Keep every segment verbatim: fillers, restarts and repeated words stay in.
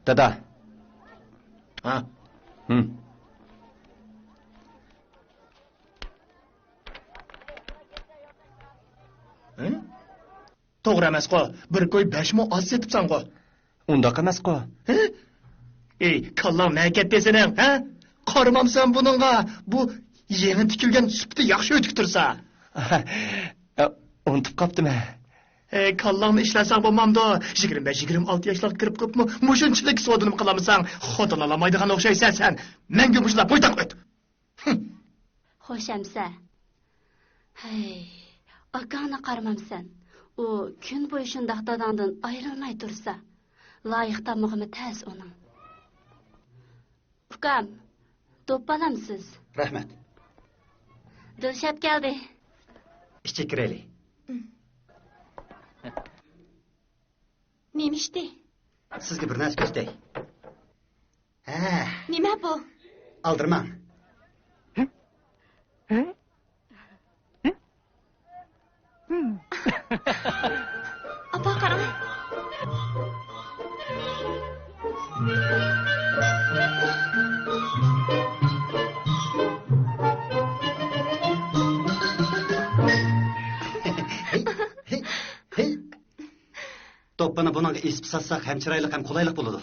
دادا. ھا؟ ھىم. ھە؟ توغرا ئەمەسقۇ، بىر كوي بەش مو ئاز سېتىپسەنغۇ. ئۇنداق ئەمەسقۇ. ھە؟ ئەي، كاللاڭ نەگەتتى سېنىڭ، ھە؟ قارىمامسەن بۇنىڭغا، بۇ يېڭى تىكىلگەن سۈپىتى ياخشى ئۆتۈك تۇرسا. ئۇنتۇپ قاپتىمەن. ئەي، كاللاڭنى ئىشلەتسەڭ بولمامدۇ؟ يىگىرمە بەش، يىگىرمە ئالتە ياشلارغا كىرىپ قوپمۇ، مۇشۇنچىلىك سودىنىمۇ قىلالمىساڭ، خۇدىلا ئالالمايدىغان ئوخشايسەن سەن. مەڭگۈ مۇشۇنداق بويتاق ئۆت. ھىم. خوش ئەمسە. ھەي، ئاكاڭنى قارىمامسەن. ئۇ كۈن بويى شۇنداق داداڭدىن ئايرىلماي تۇرسا. لايىق تاپمىغىمۇ تەس ئۇنىڭ. ئۇكام، دوپپا ئالامسىز؟ رەھمەت. دىلشات كەلدى. ئىچىگە كىرەيلى. نېمە ئىشتى؟ سىزگە بىر نەرسە كۆرسىتەي. ھە. نېمە بۇ؟ ئالدىرىماڭ. ئاپا، قاراڭ. ھېي، ھېي، ھېي. دوپپىنى بۇنىڭغا ئېسىپ ساتساق ھەم چىرايلىق، ھەم قولايلىق بولىدۇ.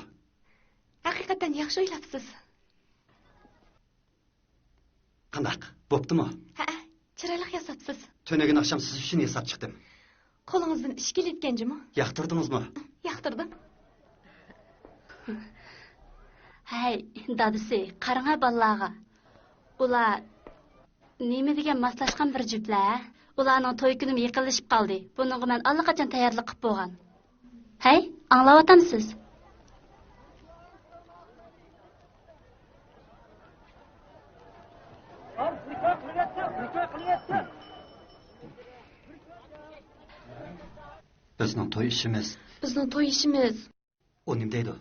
ھەقىقەتەن ياخشى ئويلاپسىز. قانداق؟ بوپتۇمۇ؟ ھەئە، چىرايلىق ياساپسىز. تۈنۈگۈن ئاخشام سىز ئۈچۈن ياساپ چىقتىم. قولىڭىزدىن ئىش كېلىدىكەن جۇمۇ. ياقتۇردىڭىزمۇ؟ ياقتۇردۇم. ھەي، دادىسى، قاراڭە بالىلارغا. ئۇلار نېمە دېگەن ماسلاشقان بىر جۈپلەر. ئۇلارنىڭ توي كۈنىمۇ يېقىنلىشىپ قالدى. بۇنىڭغا مەن ئاللىقاچان تەييارلىق قىلىپ بولغان. ھەي، ئاڭلاۋاتامسىز؟ بىزنىڭ توي ئىشىمىز. بىزنىڭ توي ئىشىمىز. ئۇ نېمە دەيدۇ؟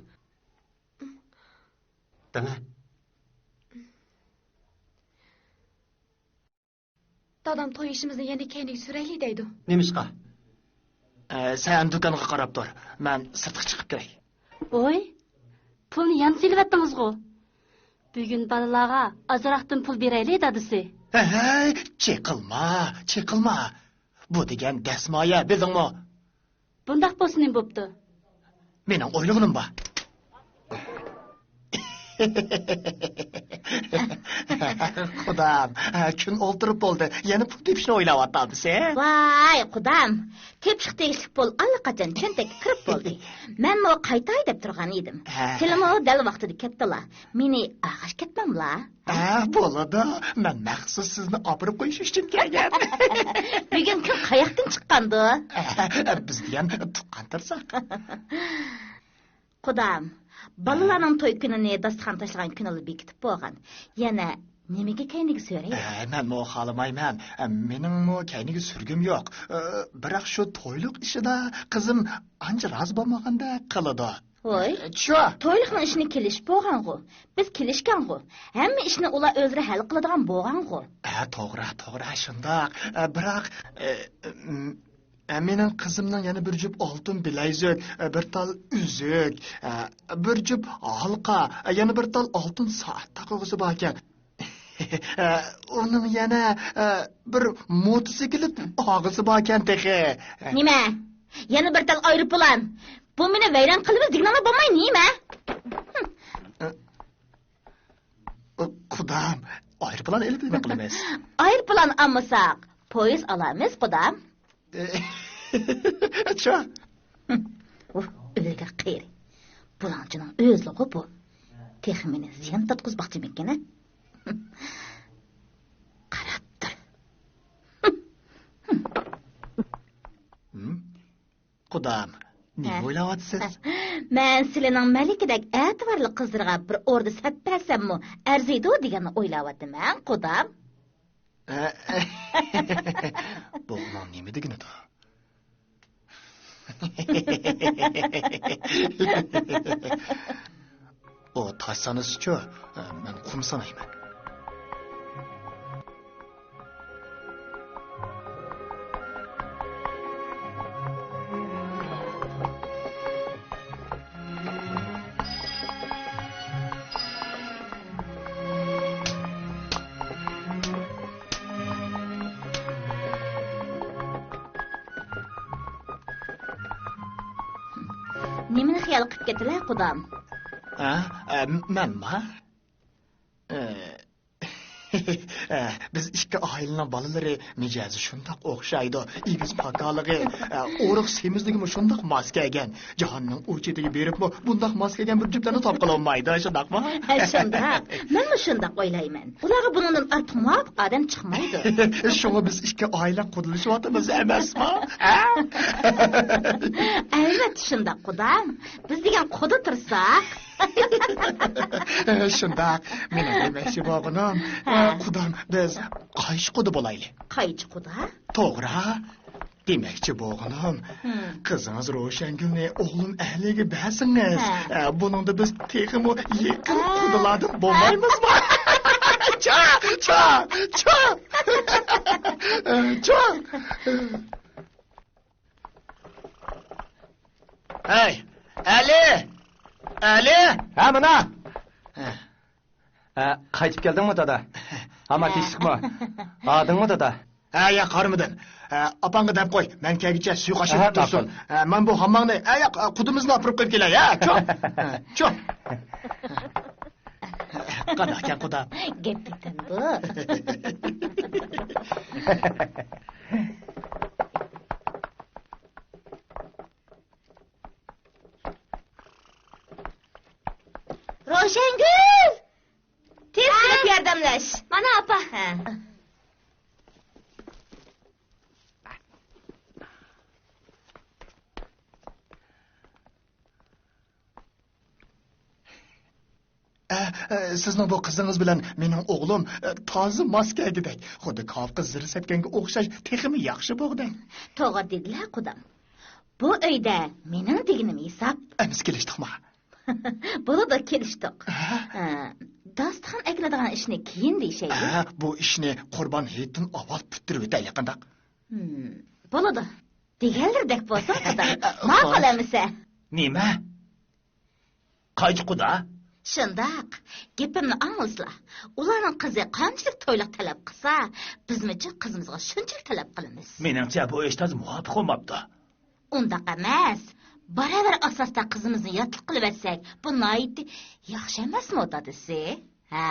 دەڭە. دادام توي ئىشىمىزنى يەنە كەينىگە سۈرەيلى دەيدۇ. نېمىشقا؟ ئە، سەن دۇكانغا قاراپ تۇر. مەن سىرتقا چىقىپ كىرەي. ۋوي، پۇلنى يەنە سېلىۋەتتىڭىزغۇ. بۈگۈن بالىلارغا ئازراقتىن پۇل بېرەيلى، دادىسى. ھەي، چېقىلما، چېقىلما. بۇ دېگەن دەسمايە، بىلدىڭمۇ؟ بۇنداق بولسا نېمە بوپتۇ؟ مېنىڭ ئويلىغىنىم بار. قۇدام، كۈن ئولتۇرۇپ بولدى. يەنە پۇل تېپىشنى ئويلاۋاتامسەن؟ ۋاي، قۇدام، تېپىشقا تېگىشلىك پۇل ئاللىقاچان چۆنتەككە كىرىپ بولدى. مەنمۇ قايتاي دەپ تۇرغان ئىدىم. ھە. تېلېمۇ دەل ۋاقتىدا كەپتىلا. مېنى ئاغاش كەتمەملا. ھە، بولىدۇ. مەن مەخسۇس سىزنى ئاپىرىپ قويۇش ئۈچۈن كەلگەن. بۈگۈن كۈن قاياقتىن چىققاندۇ؟ بىز دېگەن تۇغقان تۇرساق. قۇدام، بالىلارنىڭ توي كۈنىنى داستىخان تاشلىغان كۈنىلا بېكىتىپ بولغان. يەنە نېمىگە كەينىگە سۈرەي؟ ئە، مەنمۇ خالىمايمەن. ئە، مېنىڭمۇ كەينىگە سۈرگۈم يوق. ئە، بىراق شۇ تويلۇق ئىشىدا قىزىم ئانچە رازى بولمىغاندەك قىلىدۇ. ۋوي، ئە، چۇ. تويلۇقنىڭ ئىشىنى كېلىشىپ بولغانغۇ. بىز كېلىشكەنغۇ. ھەممە ئىشنى ئۇلار ئۆزلىرى ھەل قىلىدىغان بولغانغۇ. ئە، توغرا، توغرا، شۇنداق. ئە، بىراق، ئە، م-، ئە، مېنىڭ قىزىمنىڭ يەنە بىر جۈپ ئالتۇن بىلەيزۈك، ئە، بىر تال ئۈزۈك، ئە، بىر جۈپ ھالقا، ئە، يەنە بىر تال ئالتۇن سائەت تاقىغۇسى باركەن. ئە، ئۇنىڭ يەنە، ئە، بىر موتوسىكلىت ئاغىسى باركەن تېخى. نېمە؟ يەنە بىر تال ئايروپىلان؟ بۇ مېنى ۋەيران قىلىمىز دېگىنىڭلار بولماي نېمە؟ قۇدام، ئايروپىلان ئېلىپ نېمە قىلىمىز؟ ئايروپىلان ئالمىساق، پويىز ئالارمىز، قۇدام. چا. ئۇھ، ئۆلگۈر قېرى. بۇلاڭچىنىڭ ئۆزلىغۇ بۇ. تېخى مېنى زىيان تارتقۇزماقچىمىكىن، ھە؟ قاراپ تۇر. ھىم؟ قۇدام، نېمە ھە؟ ئويلاۋاتىسىز؟ مەن سىلىنىڭ مەلىكىدەك ئەتىۋارلىق قىزلىرىغا بىر ئوردا سېتىپ بەرسەممۇ ئەرزىيدۇ دېگەننى ئويلاۋاتىمەن، قۇدام. بۇ ئۇنىڭ نېمە دېگىنىدۇ؟ ئۇ تاش سانىسىچۇ، مەن قۇم سانايمەن. نېمىنى خىيال قىپ كەتتىلە، قۇدام؟ ھە؟ ئە، مەنما؟ ئە، ئە، بىز ئىككى ئائىلىنىڭ بالىلىرى مىجەزى شۇنداق ئوخشايدۇ. ئېگىز پاكالىقى، ئە، ئورۇق سېمىزلىكىمۇ شۇنداق ماس كەلگەن. جاھاننىڭ ئۇ چېتىگە بېرىپمۇ بۇنداق ماس كەلگەن بىر جۈپلەرنى تاپقىلى بولمايدۇ، شۇنداقمۇ؟ ھە، شۇنداق. مەنمۇ شۇنداق ئويلايمەن. ئۇلارغا بۇنىڭدىن ئارتۇق مۇۋاپىق ئادەم چىقمايدۇ. شۇڭا بىز ئىككى ئائىلە قۇدىلىشىۋاتىمىز ئەمەسمۇ؟ ھە؟ ئەلۋەتتە شۇنداق، قۇدام. بىز دېگەن قۇدا تۇرساق. شۇنداق. مېنىڭ دېمەكچى بولغىنىم، ھە. قۇدام، بىز قايچى قۇدا بولايلى. قايچى قۇدا؟ توغرا. دېمەكچى بولغىنىم، ھىم. قىزىڭىز روشەنگۈلنى ئوغلۇم ئەلىگە بەرسىڭىز، ھە. ئە، بۇنىڭدا بىز تېخىمۇ يېقىن ھە. قۇدىلاردىن بولمايمىزمۇ؟ چا، چا، چا. چا. ھەي، ئەلى! ئەلى! ھە، مانا! ھە. ھە، قايتىپ كەلدىڭمۇ، دادا؟ ئاما ھە. تىنچلىقمۇ؟ ھاردىڭمۇ، دادا؟ ھە، ياق، ھارمىدىم. ھە، ئاپاڭغا دەپ قوي، مەن كەلگۈچە سۈيى قاشىلىپ ھە، تۇرسۇن. ماقۇل. ھە، مەن بۇ ھامماڭنى، ھە، ياق، قۇدىمىزنى ئاپىرىپ قويۇپ كېلەي، ھە، چۇ! ھە، چۇ! قانداقكەن، قۇدا؟ گەپ پېتىمدۇ؟ روشەنگۈل! تېز ھە؟ كېلىپ ياردەملەش. مانا، ئاپا. ھە. ئە، ئە، سىزنىڭ بۇ قىزىڭىز بىلەن مېنىڭ ئوغلۇم، ئە، تازا ماس كەلگۈدەك. خۇددى كاۋىپقا زىر سەپكەنگە ئوخشاش، تېخىمۇ ياخشى بولغۇدەك. توغرا دېدىلە، قۇدام. بۇ ئۆيدە مېنىڭ دېگىنىم ھېساب. ئەمىسە كېلىشتۇقما؟ بولىدۇ، كېلىشتۇق. ھە؟ ئە، داستىخان ئەكېلىدىغان ئىشنى كېيىن دېيىشەيلى. ھە، بۇ ئىشنى قۇربان ھېيتتىن ئاۋۋال پۈتتۈرۈۋېتەيلى، قانداق؟ ھىم، بولىدۇ. دېگەنلىرىدەك بولسۇن، قۇدام. ئە، ماقۇل خوش. ئەمىسە. نېمە؟ قايچى قۇدا؟ شۇنداق. گېپىمنى ئاڭلىسىلا. ئۇلارنىڭ قىزى قانچىلىك تويلۇق تەلەپ قىلسا، بىزمۇچۇ قىزىمىزغا شۇنچىلىك تەلەپ قىلىمىز. مېنىڭچە، بۇ ئىش تازا مۇۋاپىق بولماپتۇ. ئۇنداق ئەمەس. باراۋەر ئاساستا قىزىمىزنى ياتلىق قىلىۋەتسەك، بۇ ناھايىتى ياخشى ئەمەسمۇ، دادىسى؟ ھە؟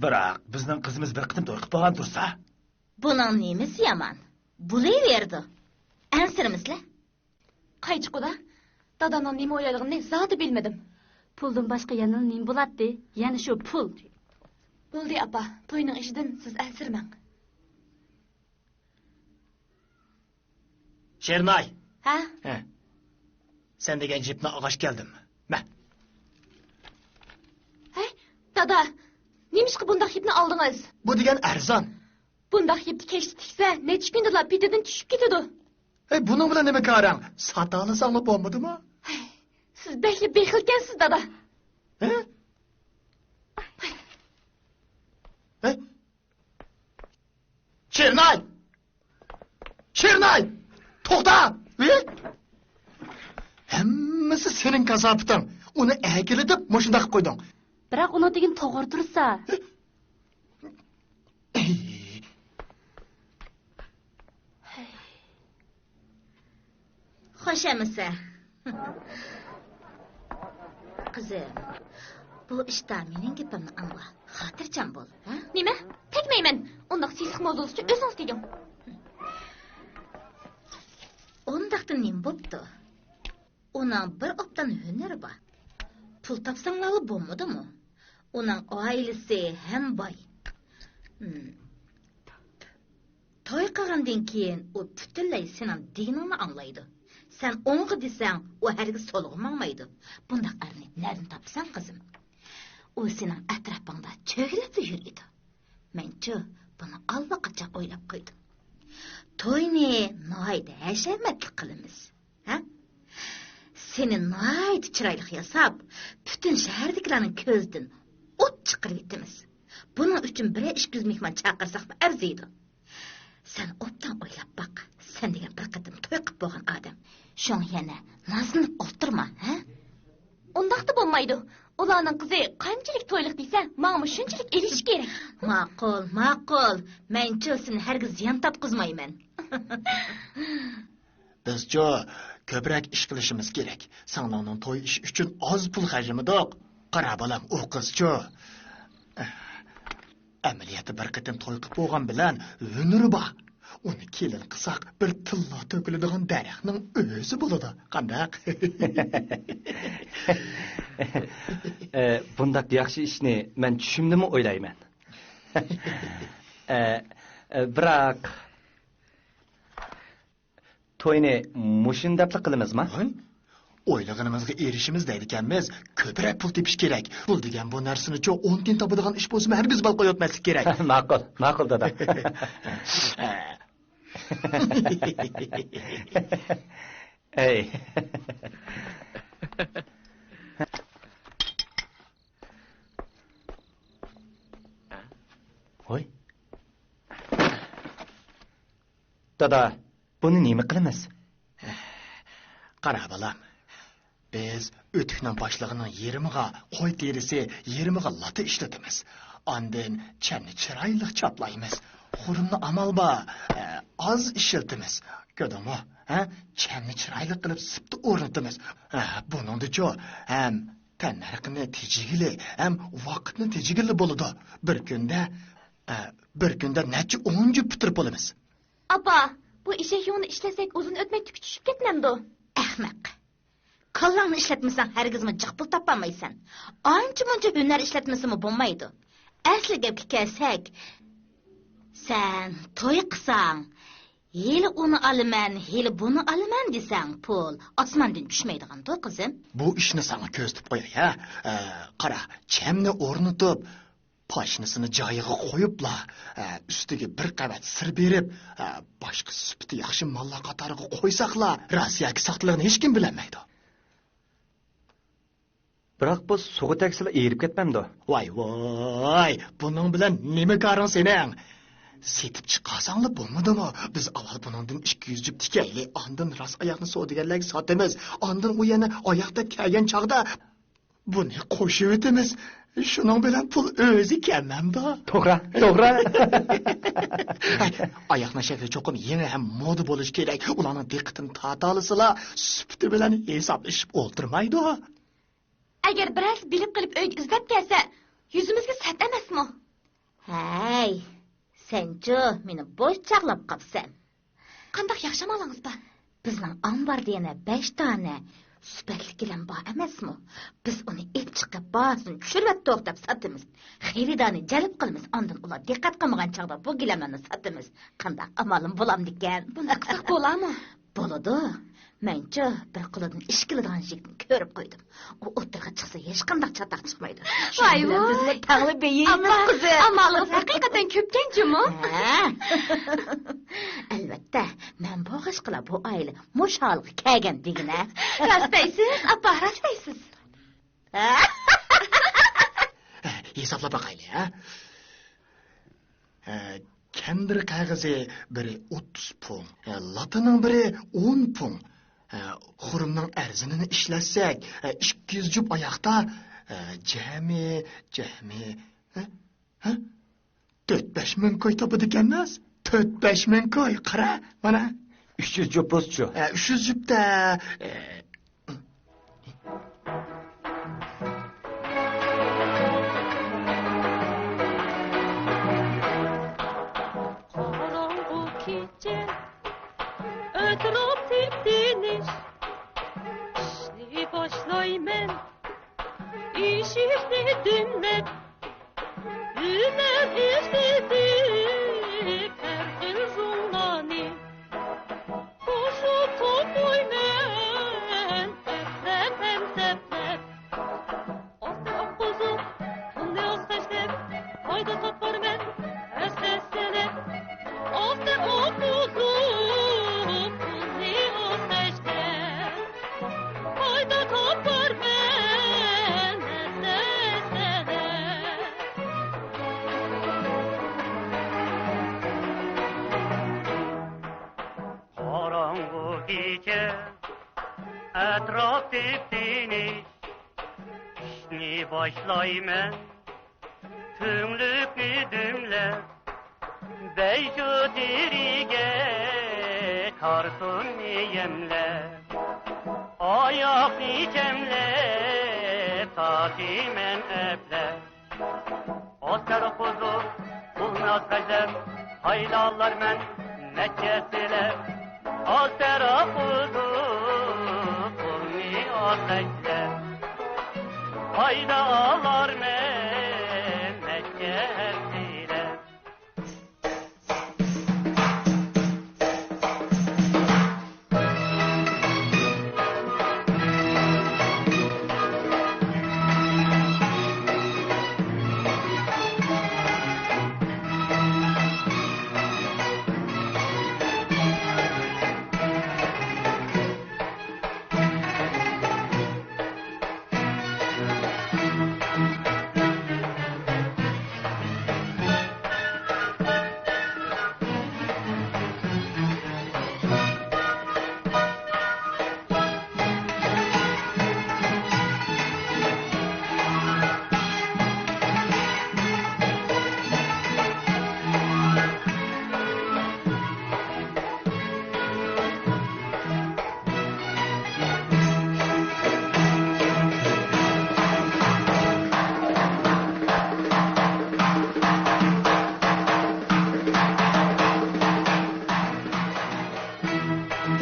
بىراق، بىزنىڭ قىزىمىز بىر قېتىم توي قىلىپ بولغان تۇرسا؟ بۇنىڭ نېمىسى يامان؟ بولۇۋېرىدۇ. ئەنسىرىمىسىلە. قايچى قۇدا، دادامنىڭ نېمە ئويلايدىغىنىنى زادى بىلمىدىم. پۇلدىن باشقا يەنىلا نېمە بولاتتى؟ يەنە شۇ پۇل. بولدى، ئاپا، توينىڭ ئىشىدىن سىز ئەنسىرىمەڭ. شېرىناي. ھە؟ ھە. سەن دېگەن جىپنى ئالغاچ كەلدىم. مە. ھەي، دادا، نېمىشقا بۇنداق يىپنى ئالدىڭىز؟ بۇ دېگەن ئەرزان. بۇنداق يىپنى كەچتە تىكسە، نەچچە كۈندىلا پېتىدىن چۈشۈپ كېتىدۇ. ھەي، بۇنىڭ بىلەن نېمە كارىڭ؟ ساتالىساڭلا بولمىدىمۇ؟ ھەي، سىز بەكلا بېخىلكەنسىز، دادا. ھە؟ ھە؟ شېرىناي! شېرىناي! توختا! ھە؟ ھەممىسى سېنىڭ كاساپىتىڭ. ئۇنى ئەكېلىدىپ مۇشۇنداق قىلىپ قويدۇڭ. بىراق ئۇنىڭ دېگىنى توغرا تۇرسا. خوش ئەمىسە. قىزىم، بۇ ئىشتا مېنىڭ گېپىمنى ئاڭلا. خاتىرجەم بول، ھە؟ نېمە؟ تەگمەيمەن. ئۇنداق سېسىق موزىلىقچە ئۆزىڭىز تېگىڭ. ئۇنداقتا نېمە بوپتۇ؟ ئۇنىڭ بىر ئوبدان ھۈنىرى بار. پۇل تاپساڭلارلا بولمىدىمۇ؟ ئۇنىڭ ئائىلىسى ھەم باي. ھىم. توي قىلغاندىن كېيىن ئۇ پۈتۈنلەي سېنىڭ دېگىنىڭنى ئاڭلايدۇ. سەن ئوڭغا دېسەڭ، ئۇ ھەرگىز سولغا ماڭمايدۇ. بۇنداق ئەرنى نەدىن تاپىسەن، قىزىم؟ ئۇ سېنىڭ ئەتراپىڭدا چۆگىلەپلا يۈرىدۇ. مەنچۇ بۇنى ئاللىقاچان ئويلاپ قويدۇم. توينى ناھايىتى ھەشەمەتلىك قىلىمىز. ھە؟ سېنى ناھايىتى چىرايلىق ياساپ، پۈتۈن شەھەردىكىلەرنىڭ كۆزىدىن ئوت چىقىرىۋېتىمىز. بۇنىڭ ئۈچۈن بىرەر ئىككى يۈز مېھمان چاقىرساقمۇ ئەرزىيدۇ. سەن ئوبدان ئويلاپ باق، سەن دېگەن بىر قېتىم توي قىپ بولغان ئادەم. شۇڭا يەنە نازلىنىپ ئولتۇرما، ھە؟ ئۇنداقتا بولمايدۇ. ئۇلارنىڭ قىزى قانچىلىك تويلۇق دېسە، ماڭىمۇ شۇنچىلىك ئېلىشى كېرەك. ماقۇل، ماقۇل. مەنچۇ سېنى ھەرگىز زىيان تارتقۇزمايمەن. بىزچۇ كۆپرەك ئىش قىلىشىمىز كېرەك. سىڭلىڭنىڭ توي ئىشى ئۈچۈن ئاز پۇل خەجلىمىدۇق. قارا بالام، ئۇ قىزچۇ ئەمەلىيەتتە بىر قېتىم توي قىلىپ بولغان بىلەن ھۈنىرى بار. ئۇنى كېلىن قىلساق، بىر تىللا تۆكۈلىدىغان دەرەخنىڭ ئۆزى بولىدۇ. قانداق؟ ئە، بۇنداق ياخشى ئىشنى مەن چۈشۈمدىمۇ ئويلايمەن. ئە، ئە، بىراق، توينى مۇشۇنداقلا قىلىمىزما؟ ھاي، ئويلىغىنىمىزغا ئېرىشىمىز دەيدىكەنمىز، كۆپرەك پۇل تېپىش كېرەك. پۇل دېگەن بۇ نەرسىنىچۇ ئون تىيىن تاپىدىغان ئىش بولسىمۇ ھەرگىز بال قويۇۋەتمەسلىك كېرەك. ماقۇل، ماقۇل، دادا. ئەي. ھوي. دادا، بۇنى نېمە قىلىمىز؟ قارا، بالام. بىز ئۆتۈكنىڭ باشلىقىنىڭ يېرىمىغا قوي تېرىسى، يېرىمىغا لاتا ئىشلىتىمىز. ئاندىن چەمنى چىرايلىق چاپلايمىز. خۇرۇمنى ئامال بار، ئە، ئاز ئىشلىتىمىز. كۆردۈڭمۇ؟ ھە؟ چەمنى چىرايلىق قىلىپ سىپتا ئورنىتىمىز. ھە، بۇنىڭدىچۇ ھەم تەننەرخنى تېجىگىلى، ھەم ۋاقىتنى تېجىگىلى بولىدۇ. بىر كۈندە، ئە، بىر كۈندە نەچچە ئون جۈپ پۈتتۈرۈپ بولىمىز. ئاپا، بۇ ئېشەك يۇڭىنى ئىشلەتسەك ئۇزۇن ئۆتمەي تۈكى چۈشۈپ كەتمەمدۇ؟ ئەخمەق. كاللاڭنى ئىشلەتمىسەڭ ھەرگىزمۇ جىق پۇل تاپالمايسەن. ئانچە-مۇنچە ھۈنەر ئىشلەتمىسىمۇ بولمايدۇ. ئەسلى گەپكە كەلسەك، سەن توي قىلساڭ، ھېلى ئۇنى ئالىمەن، ھېلى بۇنى ئالىمەن دېسەڭ، پۇل ئاسماندىن چۈشمەيدىغاندۇ، قىزىم؟ بۇ ئىشنى ساڭا كۆرسىتىپ قوياي، ھە؟ ئە، قارا، چەمنى ئورنىتىپ، پاشنىسىنى جايىغا قويۇپلا، ئە، ئۈستىگە بىر قەۋەت سىر بېرىپ، ئە، باشقا سۈپىتى ياخشى ماللار قاتارىغا قويساقلا، راست ياكى ساختىلىقىنى ھېچكىم بىلەلمەيدۇ. بىراق بۇ سۇغا تەگسىلا ئېرىپ كەتمەمدۇ؟ ۋاي، ۋاي، بۇنىڭ بىلەن نېمە كارىڭ سېنىڭ؟ سېتىپ چىقارساڭلا بولمىدىمۇ؟ بىز ئاۋۋال بۇنىڭدىن ئىككى يۈز جۈپ تىكەيلى، ئاندىن راست ئاياغنى سودىگەرلەرگە ساتىمىز، ئاندىن ئۇ يەنە ئاياقتەك كەلگەن چاغدا بۇنى قوشۇۋېتىمىز. شۇنىڭ بىلەن پۇل ئۆزى كەلمەمدۇ؟ توغرا، توغرا. ئاياقنىڭ شەكلى چوقۇم يېڭى ھەم مودا بولۇشى كېرەك. ئۇلارنىڭ دىققىتىنى تارتالىسىلا، سۈپىتى بىلەن ھېسابلىشىپ ئولتۇرمايدۇ. ئەگەر بىرەرسى بىلىپ قېلىپ ئۆيگە ئىزدەپ كەلسە، يۈزىمىزگە سەت ئەمەسمۇ؟ ھەي، سەنچۇ مېنى بوش چاغلاپ قاپسەن. قانداق ياخشى ئامالىڭىز بار؟ بىزنىڭ ئامباردا يەنە بەش دانە سۈپەتلىك گىلەم بار ئەمەسمۇ؟ بىز ئۇنى ئېلىپ چىقىپ، باھاسىنى چۈشۈرۈۋەتتۇق دەپ ساتىمىز. خېرىدارنى جەلپ قىلىمىز، ئاندىن ئۇلار دىققەت قىلمىغان چاغدا بۇ گىلەملەرنى ساتىمىز. قانداق ئامالىم بولامدىكەن؟ بۇنداق قىلساق بولامۇ؟ بولىدۇ. مەنچۇ بىر قولىدىن ئىش كېلىدىغان يىگىتنى كۆرۈپ قويدۇم. ئۇ ئوتتۇرىغا چىقسا، ھېچقانداق چاتاق چىقمايدۇ. شۇنىڭ بىلەن بىزمۇ تەڭلا بېيىمىز، قىزىم. ئامالىڭىز ھەقىقەتەن كۆپكەن جۇمۇ. ھە. ئەلۋەتتە، مەن بولغاچقىلا بۇ ئائىلە مۇشۇ ھالغا كەلگەن دېگىنە. راست دەيسىز، ئاپا، راست دەيسىز. ھە؟ ھېسابلاپ باقايلى، ھە؟ ھە، كەندىر قەغىزى بىرى ئوتتۇز پۇڭ، ھە، لاتىنىڭ بىرى ئون پۇڭ، ھە، خۇرۇمنىڭ ئەرزىنىنى ئىشلەتسەك، ھە، ئىككى يۈز جۈپ ئاياقتا، ھە، جەمئىي، جەمئىي، ھە؟ ھە؟ تۆت بەش مىڭ كوي تاپىدىكەنمىز. تۆت بەش مىڭ كوي، قارا، مانا. ئۈچ يۈز جۈپ بولسىچۇ؟ ئە، ئۈچ يۈز جۈپتە، ئە، قاراڭغۇ كېچە، ئەتراپ تىپتىنىش. ئىشنى باشلايمەن، ئىشىكنى دۈملەپ. ھۈنەر ئىشلىتىپ ھەر خىل زۇڭلارنى، قوشۇپ توپلايمەن دەپلەپ ھەم دەپلەپ. ئاستىر ئاققۇزۇپ، پۇلنى ئاز خەجلەپ، پايدا تاپارمەن ئەستە-ئەستەلەپ. ئاستىر ئاققۇزۇپ، پۇلنى ئاز خەجلەپ. پايدا تاپارمەن ئەستە-ئەستەلەپ. قاراڭغۇ كېچە، ئەتراپ تىپتىنىش. ئىشنى باشلايمەن، تۈڭلۈكنى دۈملەپ. بەيشۇ تېرىگە تارتۇننى يەملەپ، ئاياقنى جەملەپ، تارتىمەن ئەپلەپ. ئاز تەرقۇزۇپ، پۇلنى ئاز خەجلەپ، ھايدالارمەن مەككە سېلىپ. ئاز تەرقۇزۇپ، پۇلنى ئاز خەجلەپ، ھايدالارمەن مەككە سېلىپ.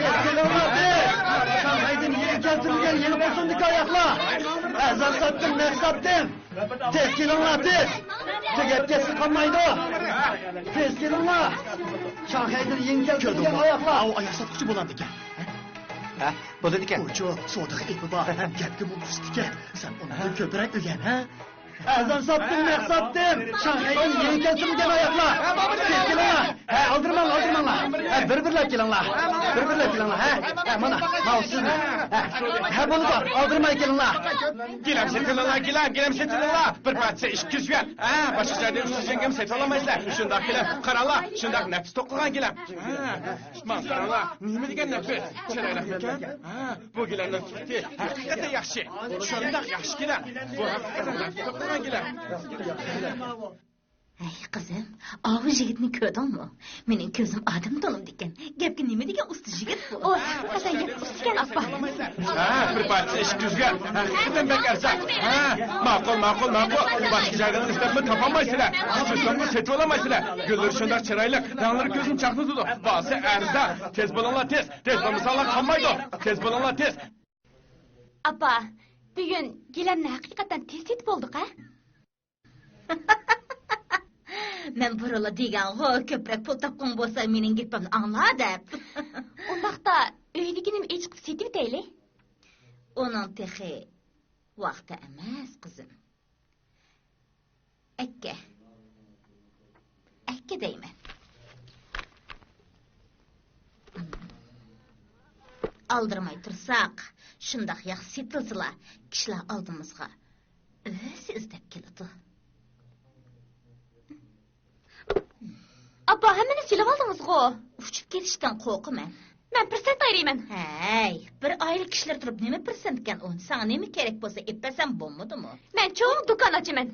تېز كېلىڭلار، تېز! شاڭخەيدىن يېڭى كەلتۈرۈلگەن يېڭى پوسۇندىكى ئاياغلار! ئەرزان ساتتىم، نەق ساتتىم! تېز كېلىڭلار، تېز! تۈگەپ كەتسە قالمايدۇ! تېز كېلىڭلار! شاڭخەيدىن يېڭى كەلتۈرۈلگەن ئاياغلار! ئاۋۇ ئاياغ ساتقۇچى بولامدىكەن؟ ھە؟ ھە؟ بولىدىكەن. ئۇچۇ سودىغا ئېپى بار، ھەم گەپكىمۇ ئۇستىكەن. سەن ئۇنىڭدىن كۆپرەك ئۆگەن، ھە؟ ئەرزان ساتتىم، نەق ساتتىم. شاڭخەيدىن يېڭى كەلتۈرۈلگەن ئاياغلار. تېز كېلىڭلار. ھە، ئالدىرىماڭلار، ئالدىرىماڭلار. ھە، بىر-بىرلەپ كېلىڭلار. بىر-بىرلەپ كېلىڭلار. ھە، ھە، مانا، ماۋۇ سىزنىڭ. ھە، ھە، بولىدۇ، ئالدىرىماي كېلىڭلار. گىلەم سېتىۋېلىڭلار، گىلەم، گىلەم سېتىۋېلىڭلار. بىر پارچىسى ئىككى يۈز يۈەن. ھە، باشقا جايدا ئۈچ يۈز يۈەنگىمۇ سېتىۋالالمايسىلەر. شۇنداق گىلەم، قاراڭلار، شۇنداق نەپىس توقۇلغان گىلەم. ھە، ماڭا قاراڭلار، نېمە دېگەن نەپىس، چىرايلىقمىكەن؟ ھە، بۇ گىلەمنىڭ سۈپىتى ھەقىقەتەن ياخشى. شۇنداق ياخشى گىلەم. بۇ ھەقىقەتەن نەپىس توقۇلغان گىلەم. ھەي، قىزىم، ئاۋۇ يىگىتنى كۆردۈڭمۇ؟ مېنىڭ كۆزۈم ئادەم تونۇمدىكەن. گەپكە نېمە دېگەن ئۇستا يىگىت بۇ. ئۇ ھەقىقەتەن گەپ ئۇستىكەن، ئاپا. ھە، بىر پارچىسى ئىككى يۈز يۈەن. ھەقىقەتەن بەك ئەرزان. ھە، ماقۇل، ماقۇل، ماقۇل. باشقا جايدىن ئىزدەپمۇ تاپالمايسىلەر. ئۈچ يۈز سومغا سېتىۋالالمايسىلەر. گۈللىرى شۇنداق چىرايلىق، رەڭلىرى كۆزنى چاقنىتىدۇ. باھاسى ئەرزان. تېز بولۇڭلار، تېز. تېز بولمىساڭلار قالمايدۇ. تېز بولۇڭلار، تېز. ئاپا، بۈگۈن گىلەمنى ھەقىقەتەن تېز سېتىپ بولدۇق ھە؟ مەن بۇرۇنلا دېگەنغۇ، كۆپرەك پۇل تاپقۇڭ بولسا مېنىڭ گېپىمنى ئاڭلا دەپ. ئۇنداقتا ئۆيدىكىنىمۇ ئېچىقىپ سېتىۋېتەيلى. ئۇنىڭ تېخى ۋاقتى ئەمەس، قىزىم. ئەككە. ئەككە دەيمەن. ئالدىرىماي تۇرساق، شۇنداق ياخشى سېتىلسىلا، كىشىلەر ئالدىمىزغا ئۆزى ئىزدەپ كېلىدۇ. ئاپا، ھەممىنى سېلىۋالدىڭىزغۇ؟ ئۇچۇپ كېتىشتىن قورقىمەن. مەن پىرسەنت ئايرىيمەن. ھەي، بىر ئائىلە كىشىلىرى تۇرۇپ نېمە پىرسەنتكەن ئۇ؟ ساڭا نېمە كېرەك بولسا ئېلىپ بەرسەم بولمىدىمۇ؟ مەن چوڭ دۇكان ئاچىمەن.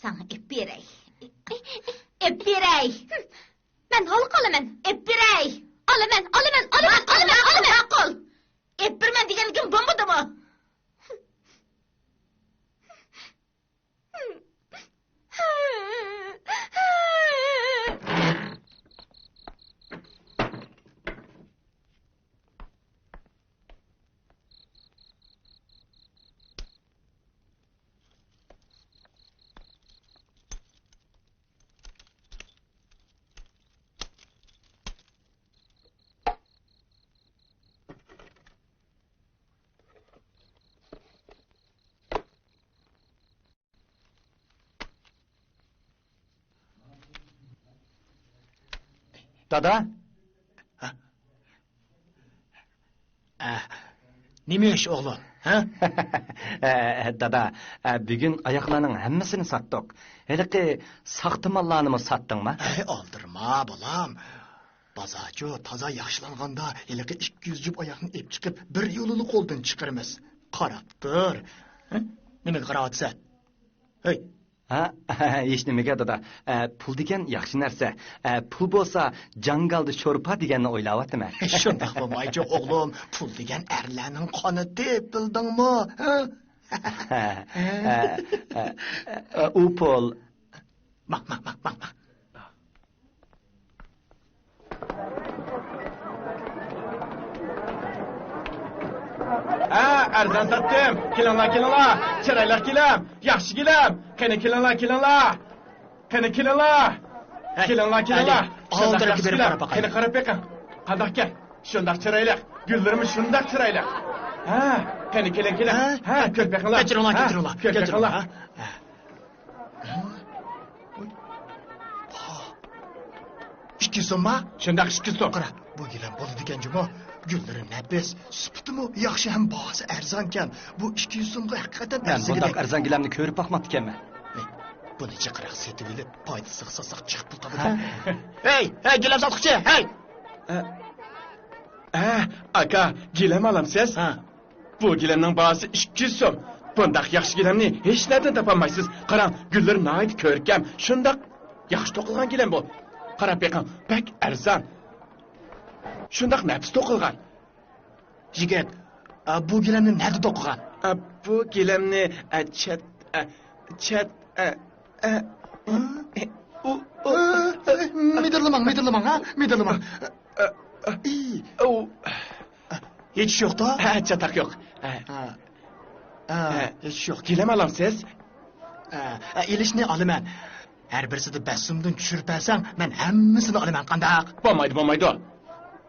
ساڭا ئېلىپ بېرەي. ئېلىپ بېرەي. مەن ھالقا ئالىمەن. ئېلىپ بېرەي. ئالىمەن، ئالىمەن، ئالىمەن، ماقۇل، ئالىمەن، ماقۇل، ئالىمەن. ماقۇل. ئېلىپ بېرىمەن دېگەنلىكىم بولمىدىمۇ؟ دادا؟ ئە، نېمە ئىش، ئوغلۇم، ھە؟ ئە، دادا، ئە، بۈگۈن ئاياغلارنىڭ ھەممىسىنى ساتتۇق. ھېلىقى ساختا ماللارنىمۇ ساتتىڭما؟ ھەي، ئالدىرىما، بالام. بازارچۇ تازا ياخشىلانغاندا، ھېلىقى ئىككى يۈز جۈپ ئاياغنى ئېلىپ چىقىپ، بىر يولىلا قولدىن چىقىرىمىز. قاراپ تۇر. ھە؟ نېمىگە قاراۋاتىسەن؟ ھەي، ھە؟ ھېچنېمىگە، دادا. ئە، پۇل دېگەن ياخشى نەرسە. ئە، پۇل بولسا جاڭگالدا شورپا دېگەننى ئويلاۋاتىمەن. شۇنداق بولمايچۇ، ئوغلۇم. پۇل دېگەن ئەرلەرنىڭ قانىتى، بىلدىڭمۇ؟ ھە؟ ئە، ئە، ئە، ئە، ئۇ پۇل. ماڭ، ماڭ، ماڭ، ماڭ، ماڭ. ھە، ئەرزان ساتتىم. كېلىڭلار، كېلىڭلار. چىرايلىق گىلەم، ياخشى گىلەم. قېنى كېلىڭلار، كېلىڭلار. قېنى كېلىڭلار. ھەي، كېلىڭلار، كېلىڭلار. ئەلى، شۇنداق ئالدىرىكى ياخشى بېرىپ گىلەم. قاراپ باقايلى. قېنى قاراپ بېقىڭ. قانداقكەن؟ شۇنداق چىرايلىق. گۈللىرىمۇ شۇنداق چىرايلىق. ھە، قېنى كېلىڭ، كېلىڭ. ھە؟ ھە، كۆرۈپ بېقىڭلار. كۆچۈرۈڭلار، ھە، كۆچۈرۈڭلار، كۆرۈپ بېقىڭلار. كۆچۈرۈڭلار. ھە؟ ئىككى يۈز سومما؟ شۇنداق، ئىككى يۈز سوم. قارا، بۇ گىلەم بولىدىكەن جۇمۇ. گۈللىرى نەپىس، سۈپىتىمۇ ياخشى ھەم باھاسى ئەرزانكەن. بۇ ئىككى يۈز سومغا ھەقىقەتەن مەن ئەرزىيدۇ بۇنداق بەك. ئەرزان گىلەمنى كۆرۈپ باقماپتىكەنمەن. ھەي، بۇنى جىقراق سېتىۋېلىپ، پايدا سىغسا ساق چىقىپ پۇل تاپىدۇ. ھە؟ ھەي، ھەي، گىلەم ساتقۇچى، ھەي! ھە، ھە، ئاكا، گىلەم ئالامسىز؟ ھە. بۇ گىلەمنىڭ باھاسى ئىككى يۈز سوم. بۇنداق ياخشى گىلەمنى ھېچنەدىن تاپالمايسىز. قاراڭ، گۈللىرى ناھايىتى كۆركەم، شۇنداق ياخشى توقۇلغان گىلەم بۇ. قاراپ بېقىڭ، بەك ئەرزان. شۇنداق نەپىس توقۇلغان. يىگىت، ئا، بۇ گىلەمنى نەدە توقۇغان؟ ئا، بۇ گىلەمنى، ئا، چەت، ئا، چەت، ئا، ئا، ئۇ، ئۇ، ئۇ، ئا، مىدىرلىماڭ، مىدىرلىماڭ، ھە؟ مىدىرلىماڭ. ئا، ئا، ئى. ئۇ. ھېچ ئىش يوقتۇ؟ ھە، چاتاق يوق. ھە. ھە. ھە، ھە. ھېچ ئىش يوق. گىلەم ئالامسىز؟ ھە، ھە، ئېلىشنى ئالىمەن. ھەر بىرسىدە بەش سومدىن چۈشۈرۈپ بەرسەڭ، مەن ھەممىسىنى ئالىمەن، قانداق؟ بولمايدۇ، بولمايدۇ.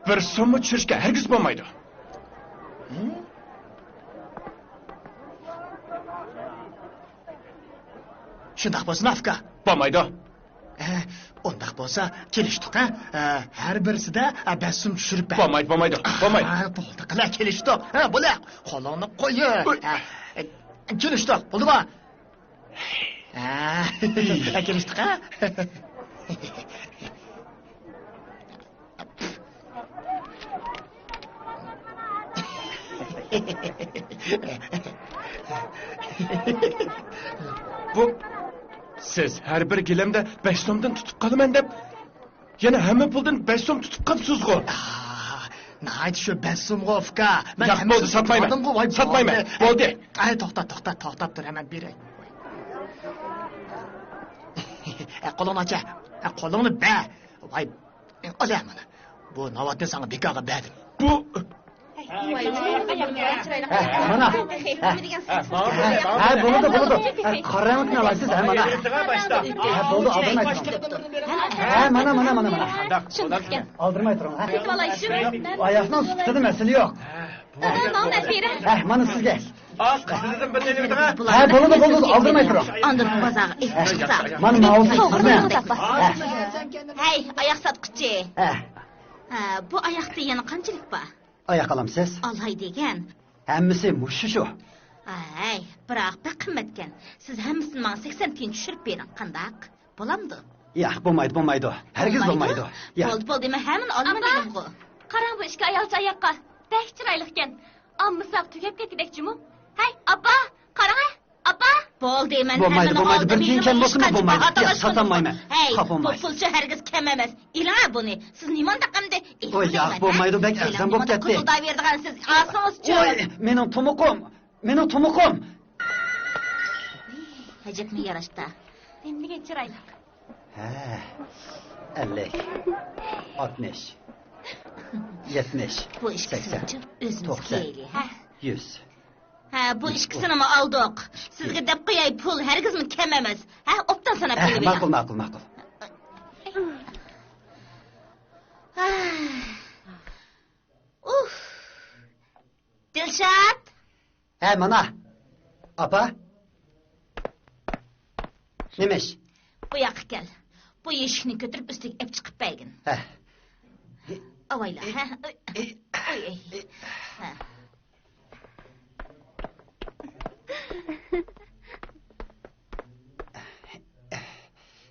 بىر سوممۇ چۈشۈرۈشكە ھەرگىز بولمايدۇ. ھە؟ شۇنداق بولسۇن، ئاكا. بولمايدۇ. ھە، ئۇنداق بولسا، كېلىشتۇق، ھە؟ ھە، ھەر بىرسىدە، ھە، بەش سوم چۈشۈرۈپ بەر. بولمايدۇ، بولمايدۇ، بولمايدۇ. ھە، بولدى، قىلە، كېلىشتۇق. ھە، بولە، قولۇڭنى قويۇ. ئۇي. ھە، كېلىشتۇق، بولدىمۇ؟ ھە، كېلىشتۇق، ھە؟ بۇ، سىز ھەر بىر گىلەمدە بەش سومدىن تۇتۇپ قالىمەن دەپ، يەنە ھەممە پۇلدىن بەش سوم تۇتۇپ قاپسىزغۇ؟ ئاھ، ناھايىتى شۇ بەش سومغۇ، ئۇكا. مەن ياق، بولدى، ھەممىسىنى ساتمايمەن. تۇتۇپ ئالدىمغۇ، ۋاي، ساتمايمەن. بولدى. بولدى. ئەي، توختا، توختا، توختاپ تۇر، ھەممە بېرەي. ئە، قولۇڭنى ئاچە. ئە، قولۇڭنى بەر. ۋاي، ئال مانا. بۇ ناۋاتنى ساڭا بىكارغا بەردىم. بۇ ھە، مانا. ھە، ھە، بولىدۇ، بولىدۇ. ھە، قارا رەڭلىكنى ئالايسىز، ھە، مانا. ھە، بولدى، ئالدىرماي تۇرۇڭ. ھە، مانا، مانا، مانا، مانا. شۇنداقكەن. ئالدىرماي تۇرۇڭ، ھە. ئاياقنىڭ سۈپىتىدە مەسىلە يوق. ھە، ماڭا بېرىڭ. ھە، مانا سىزگە. ھە، بولىدۇ، بولىدۇ، ئالدىرماي تۇرۇڭ. ئاندىن بازارغا ئېلىپ چىقسا. مانا ماۋۇسى سىزنىڭ. ھە. ھەي، ئاياق ساتقۇچى. ھە. ھە، بۇ ئاياقتا يەنە قانچىلىك بار؟ ئاياق ئالامسىز؟ ئالاي دېگەن. ھەممىسى مۇشۇ شۇ. ھەي، بىراق بەك قىممەتكەن. سىز ھەممىسىنى ماڭا سەكسەن تىيىن چۈشۈرۈپ بېرىڭ، قانداق؟ بولامدۇ؟ ياق، بولمايدۇ، بولمايدۇ. ھەرگىز بولمايدۇ؟ بولمايدۇ. ياق. بولدى، بولدى، مەن ھەممىنى ئالىمەن دېدىمغۇ. قاراڭ، بۇ ئىككى ئايالچە ئاياققا. بەك چىرايلىقكەن. ئالمىساق تۈگەپ كەتكۈدەك جۇمۇ. ھەي، ئاپا، قاراڭە. ئاپا! بولدى، مەن بولمايدۇ، ھەممىنى بولمايدۇ. ئالدىم. بىر تىيىن كەم بولسىمۇ بولمايدۇ. ياق، ساتالمايمەن. ھەي، بۇ پۇلچۇ ھەرگىز كەم ئەمەس. ئېلىڭە بۇنى. سىز نېمانداق ئەمدى؟ ئوي، ياق، بولمايدۇ، بەك ئەرزان بولۇپ كەتتى. قىزىلداۋېرىدىغانسىز. ئالسىڭىزچۇ. ئوي، مېنىڭ تۇمۇقۇم. مېنىڭ تۇمۇقۇم. ئەجەبمۇ ياراشتا. نېمىدېگەن چىرايلىق. ھە، ئەللىك، ئاتمىش، يەتمىش، بۇ ئىككىسىنىچۇ؟ سەكسەن، ئۆزىمىز توقسان، كىيەيلى، ھە؟ يۈز. ھە، بۇ ئىككىسىنىمۇ ئالدۇق. سىزگە دەپ قوياي، پۇل ھەرگىزمۇ كەم ئەمەس. ھە، ئوبدان ساناپ بېرىۋېلىڭ. ماقۇل، ماقۇل، ماقۇل. ئۇھ. دىلشات! ھە، مانا. ئاپا. نېمە ئىش؟ بۇ ياققا كەل. بۇ يەشىكنى كۆتۈرۈپ ئۈستىگە ئەپ چىقىپ بەرگىن. ھە. ئاۋايلا، ھە؟ ئوي، ئوي، ئوي. ھە.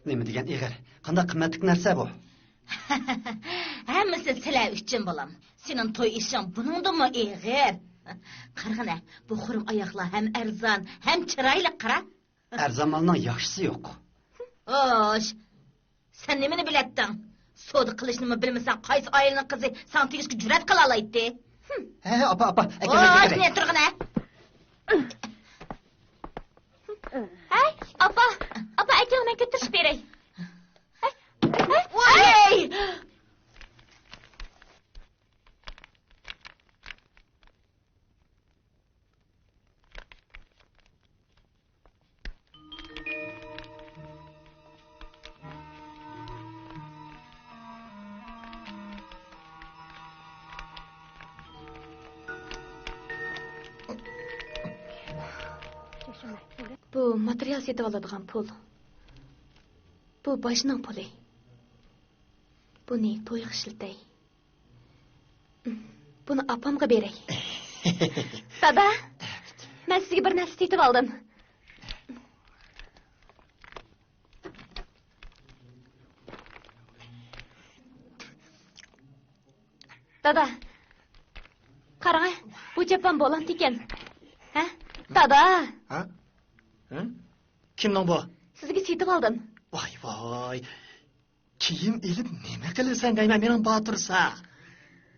نېمە دېگەن ئېغىر. قانداق قىممەتلىك نەرسە بۇ؟ ھەممىسى سىلەر ئۈچۈن، بالام. سېنىڭ توي ئىشىڭ بۇنىڭدىنمۇ ئېغىر. قارىغىنە، بۇ خۇرۇم ئاياقلار ھەم ئەرزان، ھەم چىرايلىق، قارا. ئەرزان مالنىڭ ياخشىسى يوق. خوش، سەن نېمىنى بىلەتتىڭ؟ سودا قىلىشنىمۇ بىلمىسەڭ، قايسى ئائىلىنىڭ قىزى ساڭا تېگىشكە جۈرئەت قىلالايتتى؟ ھە، ھە، ئاپا، ئاپا، ئەكەل، ئەكەل، خوش، ئەكەل. نېمە تۇرغىنە؟ ھەي، ئاپا، ئاپا، ئەكەل، مەن كۆتۈرۈشۈپ بېرەي. ھەي، ھەي، ۋاي! ھەي! بۇ ماتېرىيال سېتىۋالىدىغان پۇل. بۇ باجنىڭ پۇلى. بۇنى تويغا ئىشلىتەي. بۇنى ئاپامغا بېرەي. دادا، مەن سىزگە بىر نەرسە سېتىۋالدىم. دادا، قاراڭە، بۇ چاپان بولامدىكەن؟ ھە؟ دادا! ھە؟ ھە؟ كىمنىڭ بۇ؟ سىزگە سېتىۋالدىم. ۋاي، ۋاي. كىيىم ئېلىپ نېمە قىلىسەن دەيمەن، مېنىڭ باتۇرسا.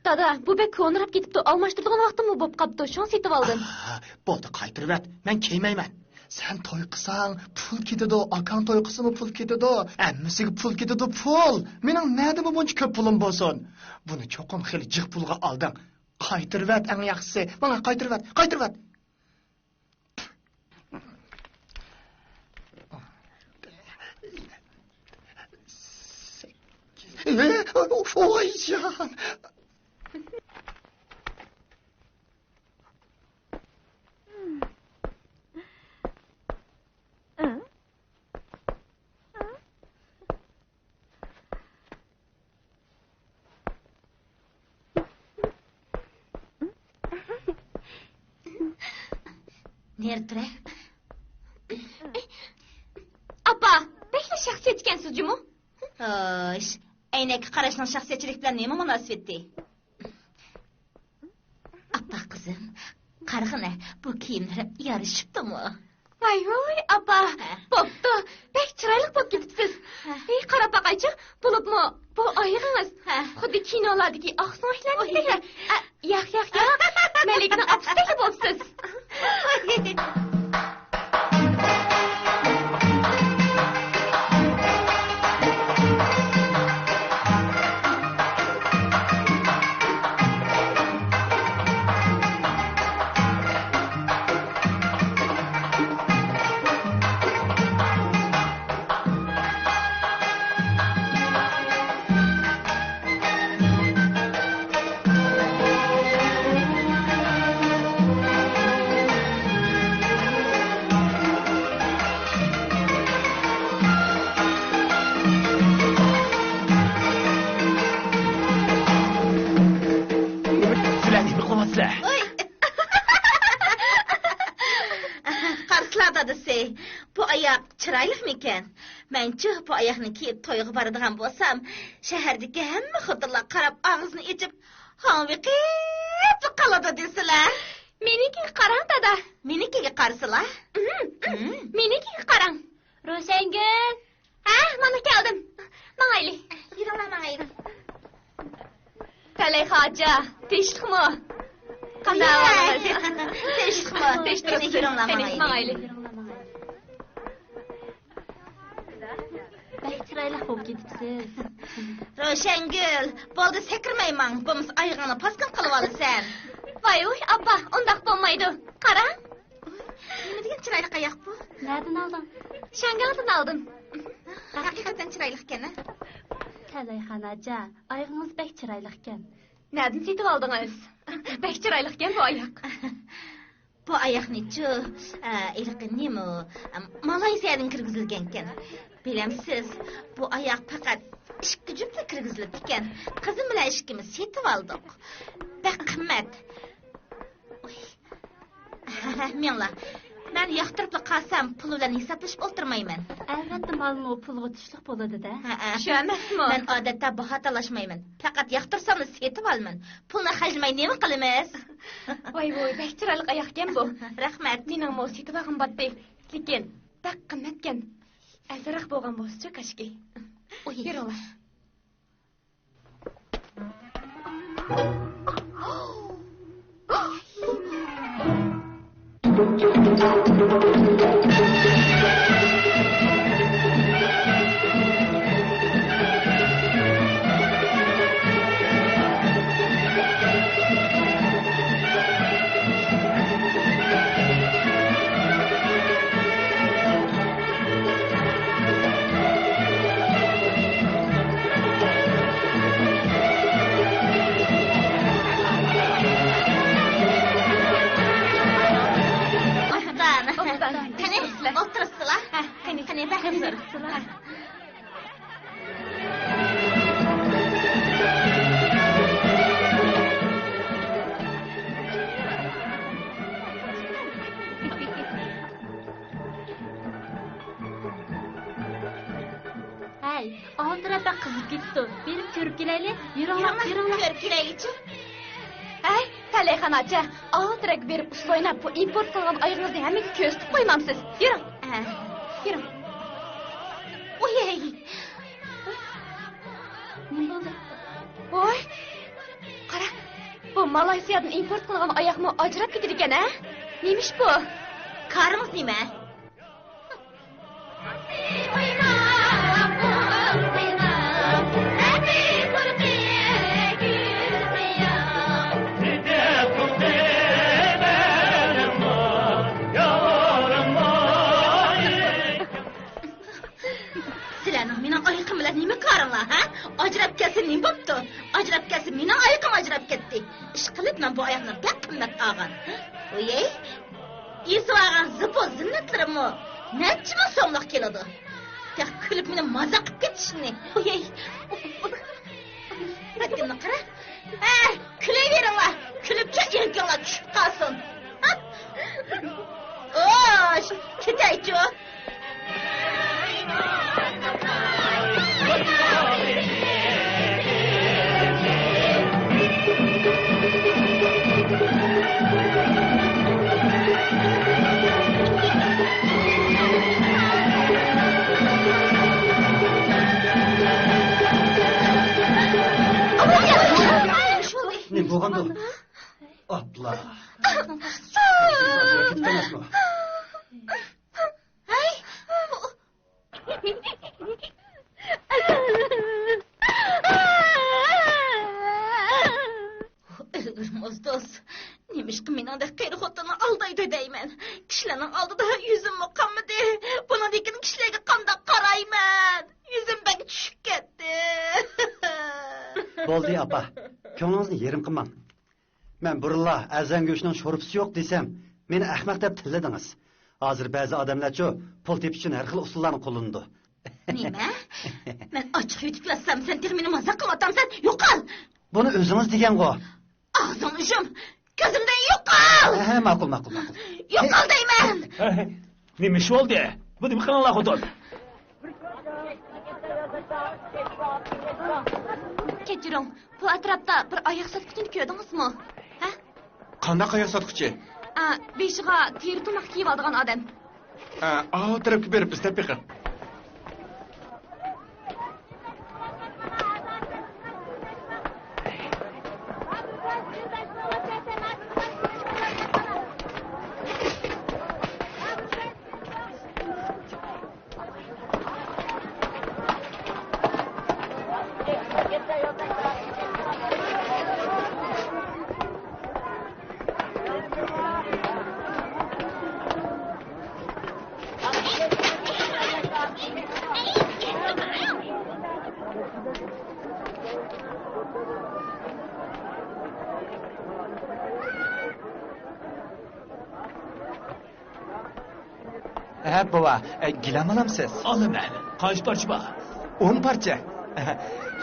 دادا، بۇ بەك كونىراپ كېتىپتۇ، ئالماشتۇرىدىغان ۋاقتىممۇ بوپ قاپتۇ، شۇڭا سېتىۋالدىم. ئاھ، بولدى، قايتۇرۇۋەت، مەن كىيمەيمەن. سەن توي قىلساڭ پۇل كېتىدۇ، ئاكاڭ توي قىلسىمۇ پۇل كېتىدۇ، ھەممىسىگە پۇل كېتىدۇ، پۇل. مېنىڭ نەدىمۇ بۇنچە كۆپ پۇلۇم بولسۇن؟ بۇنى چوقۇم خېلى جىق پۇلغا ئالدىڭ. قايتۇرۇۋەت، ئەڭ ياخشىسى، ماڭا قايتۇرۇۋەت، قايتۇرۇۋەت. ۋايجان! نېرى تۇرە؟ ئاپا، بەكلا شەخسىيەت ئىكەنسىز جۇمۇ. خوش، ئەينەككە قاراشنىڭ شەخسىيەتچىلىك بىلەن نېمە مۇناسىۋىتى؟ ئاپا قىزىم، قارىغىنە، بۇ كىيىملىرىم يارىشىپتۇمۇ؟ ۋاي ۋۇي، ئاپا، ھە. بوپتۇ، بەك چىرايلىق بولۇپ كېتىپسىز. ھە. ھېي، قاراپ باقايچۇ، بولۇپمۇ بۇ ئايىغىڭىز ھە. خۇددى كىنولاردىكى ئاقسۆڭەكلەردىكىدەك. ئوي. ئە، ياق، ياق، ياق، مەلىكىنىڭ ئاپىسىدەكلا بوپسىز. سىلەر نېمە قىلىۋاتىسىلەر؟ ۋاي! قارىسىلا دادىسى، بۇ ئاياق چىرايلىقمىكەن؟ مەنچۇ بۇ ئاياقنى كىيىپ تويغا بارىدىغان بولسام، شەھەردىكى ھەممە خوتۇنلار قاراپ ئاغزىنى ئېچىپ، ھاڭۋېقىپ قالىدۇ دېسىلە. مېنىڭكىگە قاراڭ، دادا. مېنىڭكىگە قارىسىلا. مېنىڭكىگە قاراڭ. روشەنگۈل. ھە، مانا كەلدىم. ماڭايلى. يۈرۈڭلار، ماڭايلى. تەلەي خاجا، تىنچلىقمۇ؟ قانداق ئەھۋالىڭىز؟ تىنچلىقمۇ؟ تىنچ تۇرۇپسىز. قېنى، يۈرۈڭلار، قېنى، ماڭايلى. ماڭايلى. بەك چىرايلىق بولۇپ كېتىپسىز. روشەنگۈل، بولدى، سەكرىمەي ماڭ، بولمىسا ئايىغىڭنى پاسكىنا قىلىۋالىسەن. ۋاي ۋۇي، ئاپا، ئۇنداق بولمايدۇ. قاراڭ. نېمە دېگەن چىرايلىق ئاياق بۇ؟ نەدىن ئالدىڭ؟ شاڭگاڭدىن ئالدىم. ھەقىقەتەن چىرايلىقكەن ھە؟ تەلەيخان ھاجا، ئايىغىڭىز بەك چىرايلىقكەن. نەدىن سېتىۋالدىڭىز؟ بەك چىرايلىقكەن بۇ ئاياق. بۇ ئاياقنىچۇ، ئە، ھېلىقى نېمە، ئە، مالايزىيەدىن كىرگۈزۈلگەنكەن. بىلەمسىز، بۇ ئاياق پەقەت ئىككى جۈپلا كىرگۈزۈلۈپتىكەن. قىزىم بىلەن ئىككىمىز سېتىۋالدۇق. بەك قىممەت. ئۇي. مېڭلا. مەن ياقتۇرۇپلا قالسام، پۇل بىلەن ھېسابلىشىپ ئولتۇرمايمەن. ئەلۋەتتە، مالمۇ پۇلغا تۇشلۇق بولىدۇ-دە. ھەئە. شۇ ئەمەسمۇ؟ مەن ئادەتتە باھا تالاشمايمەن. پەقەت ياقتۇرساملا سېتىۋالىمەن. پۇلنى خەجلىمەي نېمە قىلىمىز؟ ۋاي ۋۇي، بەك چىرايلىق ئاياقكەن بۇ. رەھمەت. مېنىڭمۇ سېتىۋالغۇم باتتى. لېكىن بەك قىممەتكەن. ئەرزانراق بولغان بولسىچۇ كاشكى. ئۇي. يۈرۈڭلار. ئوبدان. ئوبدان. قېنى، ئولتۇرسىلا. ھە، قېنى، قېنى، بەك ھۇزۇر. ھەي، ئالدىراپ بەك قىزىپ كېتىپتۇ. بېرىپ كۆرۈپ كېلەيلى. يۈرۈڭلار، يۈرۈڭلار، يۈرۈڭلار. كۆرۈپ كېلەيلىچۇ. ھەي، تەلەيخان ئاچا، ئالدىراپ بېرىپ ئۇسسۇل ئويناپ، بۇ ئىمپورت قىلغان ئايىغىڭىزنى ھەممىگە كۆرسىتىپ قويمامسىز؟ يۈرۈڭ. ھە، يۈرۈڭ. ئۇيەي. نېمە بولدى؟ ۋاي، قارا، بۇ مالايسىيادىن ئىمپورت قىلغان ئاياقمۇ ئاجراپ كېتىدىكەن، ھە؟ نېمىش بۇ؟ كارىڭىز نېمە؟ سىلەرنىڭ مېنىڭ ئايىقىم بىلەن نېمە كارىڭلار، ھە؟ ئاجراپ كەتسە نېمە بوپتۇ؟ ئاجراپ كەتسە مېنىڭ ئايىقىم ئاجراپ كەتتى. ئىشقىلىپ مەن بۇ ئاياقنى بەك قىممەت ئالغان. ۋىي، ئېسىۋالغان زىبۇ زىننەتلىرىممۇ نەچچە مىڭ سوملۇق كېلىدۇ. تېخى كۈلۈپ مېنى مازاق قىلىپ كېتىشىنى. ۋىي. بەتكىمنى قارا. ھە، كۈلۈۋېرىڭلار. كۈلۈپ ئىركىڭلار چۈشۈپ قالسۇن. ئوش، كېتەيچۇ. نېمە بولغاندۇ؟ ئاپلا. كېتىپ قالماسمۇ؟ ھەي! ئۆلگۈر موزدۇز، نېمىشقا مېنىڭدەك قېرى خوتۇننى ئالدايدۇ دەيمەن. كىشىلەرنىڭ ئالدىدا يۈزۈممۇ قانمىدى. بۇنىڭدىن كېيىن كىشىلەرگە قانداق قارايمەن؟ يۈزۈم بەك چۈشۈپ كەتتى. بولدى، ئاپا. كۆڭلىڭىزنى يېرىم قىلماڭ. مەن بۇرۇنلا ئەرزان گۆشنىڭ شورپىسى يوق دېسەم، مېنى ئەخمەق دەپ تىللىدىڭىز. ھازىر بەزى ئادەملەرچۇ پۇل تېپىش ئۈچۈن ھەر خىل ئۇسۇللارنى قوللىنىدۇ. نېمە؟ مەن ئاچچىق يۇتۇپ ياتسام، سەن تېخى مېنى مازاق قىلىۋاتامسەن؟ يوقال! بۇنى ئۆزىڭىز دېگەنغۇ؟ ئاغزىڭنى يۇم! كۆزۈمدىن يوقال! ھە، ھە، ماقۇل، ماقۇل، ماقۇل. يوقال دەيمەن! ھە، ھە. نېمە ئىش بولدى؟ بۇ نېمە قىلىڭلار، خوتۇن؟ كەچۈرۈڭ، بۇ ئەتراپتا بىر ئاياق ساتقۇچىنى كۆردىڭىزمۇ؟ ھە؟ قانداق ئاياق ساتقۇچى؟ ئا، بېشىغا تېرە تۇماق كىيىۋالىدىغان ئادەم. ئا، ئاۋۇ تەرەپكە بېرىپ ئىزدەپ بېقىڭ. ھە، بوۋا، ئە، گىلەم ئالامسىز؟ ئالىمەن. قانچە پارچە بار؟ ئون پارچە.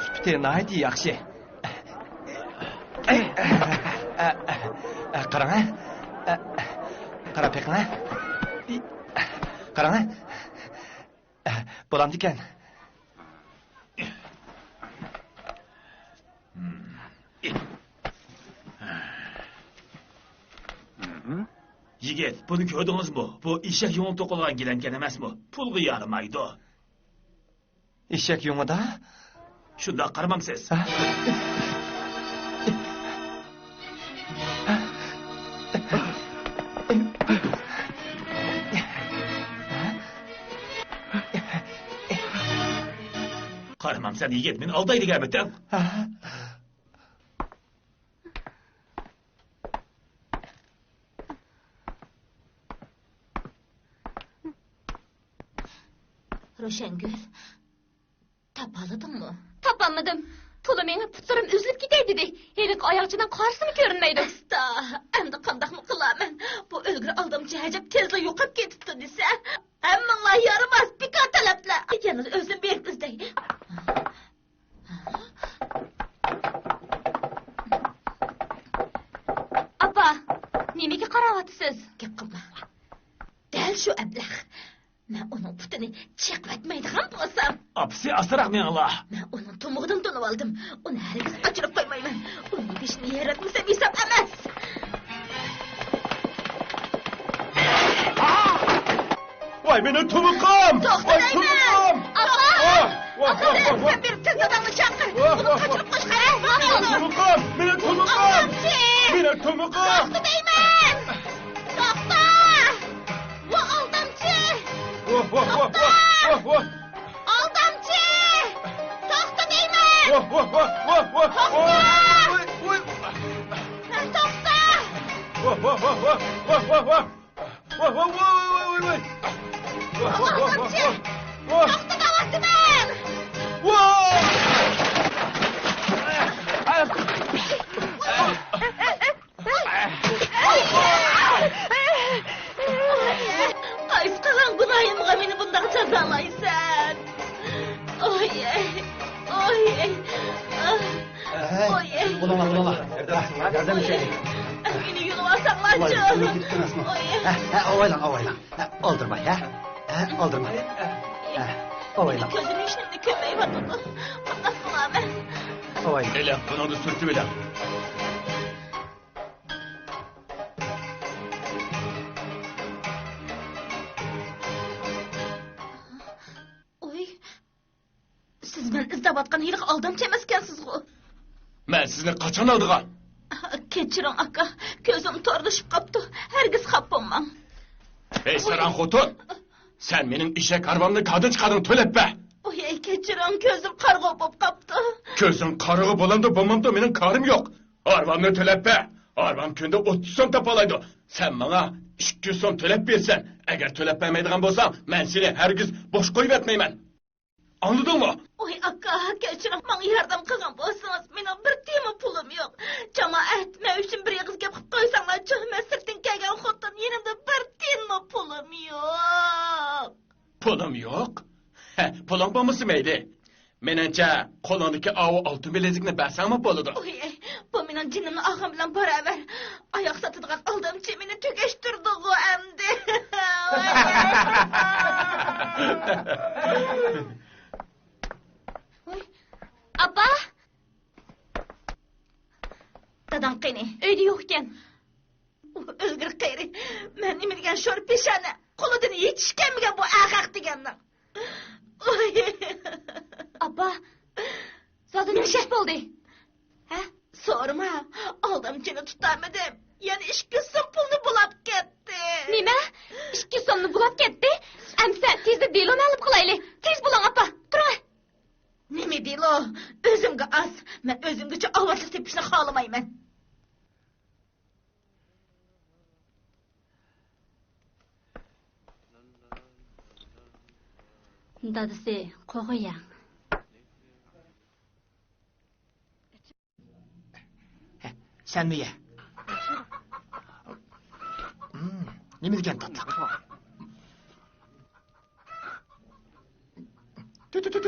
سۈپىتى ناھايىتى ياخشى. ئە، ئە، ئە، ئە، قاراڭ، ئە. ئە، قاراپ بېقىڭ، ئە. قاراڭ، ئە. ئە، بولامدىكەن. يىگىت، بۇنى كۆردىڭىزمۇ؟ بۇ ئېشەك يۇڭى توقۇلغان گىلەمكە ئەمەسمۇ؟ پۇلغا يارىمايدۇ. ئېشەك يۇڭىدا؟ شۇنداق قارىمامسىز؟ ھە؟ قارىمامسەن يىگىت، مېنى ئالدايدىغانمىتىڭ؟ ھە؟ روشەنگۈل، تاپالىدىڭمۇ؟ تاپالمىدىم. تولا مېڭىپ پۇتلىرىم ئۈزۈلۈپ كېتەي دېدى. ھېلىقى ئاياغچىنىڭ قارىسىمۇ كۆرۈنمەيدۇ. ئەستا، ئەمدى قانداقمۇ قىلارمەن؟ بۇ ئۆلگۈر ئالدامچى ئەجەب تېزلا يوقاپ كېتىپتۇ دېسە. ھەممىڭلار يارىماس، بىكار تەلەپلەر. يەنىلا ئۆزۈم بېرىپ ئىزدەي. ئاپا، نېمىگە قاراۋاتىسىز؟ گەپ قىلما. دەل شۇ ئەبلەخ. مەن ئۇنىڭ پۇتىنى چېقىۋەتمەيدىغان بولسام. ئاپىسى، ئاستىراق مېڭىڭلار. مەن ئۇنىڭ تومۇقىدىن تونۇۋالدىم. ئۇنى ھەرگىز قاچۇرۇپ قويمايمەن. ئۇنىڭ بېشىنى يېرىۋەتمىسەم ھېساب ئەمەس. ۋاي، مېنىڭ تومۇقۇم! توختا ۋاي، دەيمەن! تومۇقۇم! ئاپا! ۋاھ، ۋاھ، ئاپا، ۋاھ، ۋاھ، ۋاھ. سەن بېرىپ تېز داداڭنى چاقىر. ۋاھ، ئۇنى ۋاھ، قاچۇرۇپ ۋاھ. قويۇشقا ھەرگىز مېنىڭ تومۇقۇم! مېنىڭ تومۇقۇم! ئالدامچى! مېنىڭ تومۇقۇم! توختا دەيمەن! توختا! ۋا ئالدامچى! ۋاھ، ۋاھ، ۋاھ، توختا! ۋاھ، ۋاھ، ۋاھ. ئالدامچى! توختا دەيمەن! ۋاھ، ۋاھ، ۋاھ، ۋاھ، ۋاھ. توختا! ۋاي، ۋاي، ۋاي. توختا! ۋاھ، ۋاھ، ۋاھ، ۋاھ، ۋاھ، ۋاھ، ۋاھ. ۋاھ، ۋاھ، ۋاھ، ۋاھ، ۋاھ، ۋاھ. ۋاھ، ۋاھ، ۋاھ، ۋاھ، ۋاھ. ۋاھ. توختا دەۋاتىمەن! ۋاھ! قايسى قىلغان گۇناھىمغا مېنى بۇنداق جازالايسەن؟ ئوي، ئوي، ئوي. ھەي، ئوي. بولۇڭلار، بولۇڭلار. ھە، ياردەم ئوي. ئىشلەيلى. مېنى يۇلۇۋالساڭلارچۇ. ئوي، يۇلۇپ كېتىڭىزمۇ؟ ئوي. ھە، ھە، ئاۋايلاڭ، ئاۋايلاڭ. ھە، ئالدىرماي، ھە؟ ھە، ئالدىرماي. ھە، ئاۋايلاڭ. كۆزۈم ھېچنېمىنى كۆرمەيۋاتىدۇ. قانداق قىلارمەن؟ ئاۋايلاڭ. ئېلىڭ، بۇنىڭدىن سۈرتۈۋېلىڭ. ئوي، سىز مەن ئىزدەۋاتقان ھېلىقى ئالدامچى ئەمەسكەنسىزغۇ؟ مەن سىزنى قاچان ئالدىغان؟ كەچۈرۈڭ، ئاكا. كۆزۈم تورلىشىپ قاپتۇ. ھەرگىز خاپا بولماڭ. ھەي، ساراڭ خوتۇن! سەن مېنىڭ ئېشەك ھارۋامنى كادىن چىقاردىڭ، تۆلەپ بەر! ئوي، كەچۈرۈڭ، كۆزۈم قارىغۇ بولۇپ قاپتۇ. كۆزۈڭ قارىغۇ بولامدۇ، بولمامدۇ، مېنىڭ كارىم يوق. ھارۋامنى تۆلەپ بەر. ھارۋام كۈندە ئوتتۇز سوم تاپالايدۇ. سەن ماڭا ئىككى يۈز سوم تۆلەپ بېرىسەن. ئەگەر تۆلەپ بەرمەيدىغان بولساڭ، مەن سېنى ھەرگىز بوش قويۇۋەتمەيمەن. ئاڭلىدىڭمۇ؟ ئوي، ئاكا، كەچۈرۈڭ، ماڭا ياردەم قىلغان بولسىڭىز، مېنىڭ بىر تىيىنمۇ پۇلۇم يوق. جامائەت، مەن ئۈچۈن بىر ئېغىز گەپ قىلىپ قويساڭلارچۇ، مەن سىرتتىن كەلگەن خوتۇن، يېنىمدا بىر تىيىنمۇ پۇلۇم يوق. پۇلۇم يوق؟ ھە، پۇلۇڭ بولمىسا مەيلى. مېنىڭچە، قولۇڭدىكى ئاۋۇ ئالتۇن بىلەزۈكنى بەرسەڭمۇ بولىدۇ. ئوي، بۇ مېنىڭ جېنىمنى ئالغان بىلەن باراۋەر. ئاياق ساتىدىغان ئالدامچى مېنى تۈگەشتۈردىغۇ ئەمدى. ۋاي. ۋاي. ئاپا! داداڭ قېنى؟ ئۆيدە يوق ئىكەن. ئۇ ئۆلگۈر قېرى. مەن نېمە دېگەن شور پېشانە. قولىدىن ھېچ ئىش كەلمىگەن بۇ ئەخەق دېگەننىڭ. ئوي. ئاپا، زادى نېمە ئىش بولدى؟ ھە؟ سورىما. ئالدامچىنى تۇتالمىدىم. يەنە ئىككى يۈز سوم پۇلنى بۇلاپ كەتتى. نېمە؟ ئىككى يۈز سومنى بۇلاپ كەتتى؟ ئەمسە تېزلا دېلونى ھەل قىلايلى. تېز بولۇڭ، ئاپا. تۇرۇڭ. نېمە دېلو؟ ئۆزۈمگە ئاز. مەن ئۆزۈمگىچە ئاۋارىلىك تېپىشنى خالىمايمەن. دادىسى، قوغۇياڭ. سەنمۇ يە. مم، نېمە دېگەن تاتلىق. تۇ، تۇ، تۇ.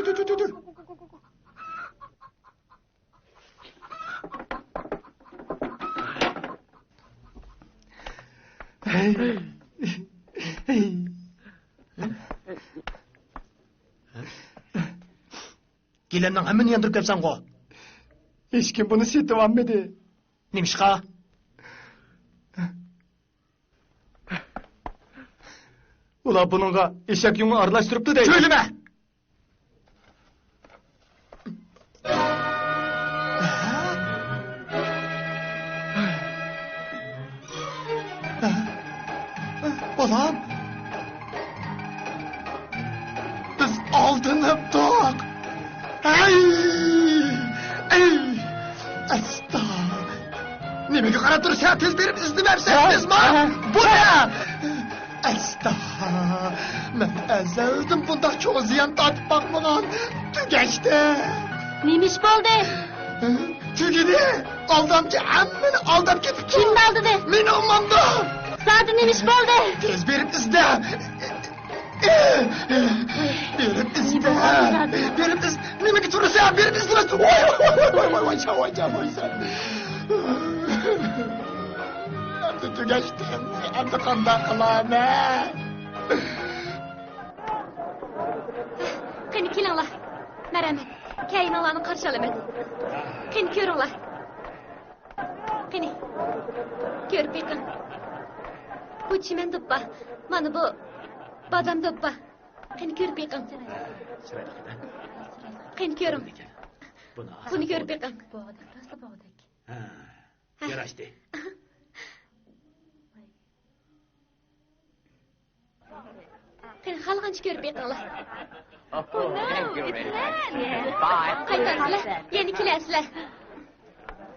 گىلەمنىڭ ھەممىنى ياندۇرۇپ كەپسەنغۇ؟ ھېچكىم بۇنى سېتىۋالمىدى. نېمىشقا؟ ئۇلار بۇنىڭغا ئېشەك يۇڭى ئارىلاشتۇرۇپتۇ دەيدۇ. سۆيلىمە! بالام، بىز ئالدىنىپتۇق. ئەي! ئەي! ئەستا! نېمىگە قاراپ تۇرسەن؟ تېز بېرىپ ئىزدىمەمسەن؟ ھە؟ تېزما! ھە؟ بۇ نە؟ ئەستا! مەن ئەزەلدىن بۇنداق چوڭ زىيان تارتىپ باقمىغان. تۈگەشتى. نېمە ئىش بولدى؟ تۈگىدى. ئالدامچى ھەممىنى ئالداپ كېتىپتۇ. كىمنى ئالدىدى؟ مېنى ئالدىدى. زادى نېمە ئىش بولدى؟ تېز بېرىپ ئىزدە. بېرىپ ئىزدە. بېرىپ ئىز. نېمىگە تۇرىسەن؟ بېرىپ ئىزدىمەس. ۋاي، ۋاي، ۋاي، ۋاي، ۋاي، ۋاي، سەن. ئەمدى تۈگەشتىم. ئەمدى قانداق قىلىمەن؟ قېنى، كېلىڭلار. مەرھەمەت. كەينىڭلارنى قارشى ئالىمەن. قېنى، كۆرۈڭلار. قېنى، كۆرۈپ بېقىڭ. بۇ چىمەن دوپپا. مانا بۇ بادام دوپپا. قېنى، كۆرۈپ بېقىڭ. چىرايلىق ئىدى. قېنى، كۆرۈڭ. بۇنى كۆرۈپ بېقىڭ. ھە، ياراشتى. قېنى، خالىغانچە كۆرۈپ بېقىڭلار. قايتارسىلەر، يەنە كېلەرسىلەر.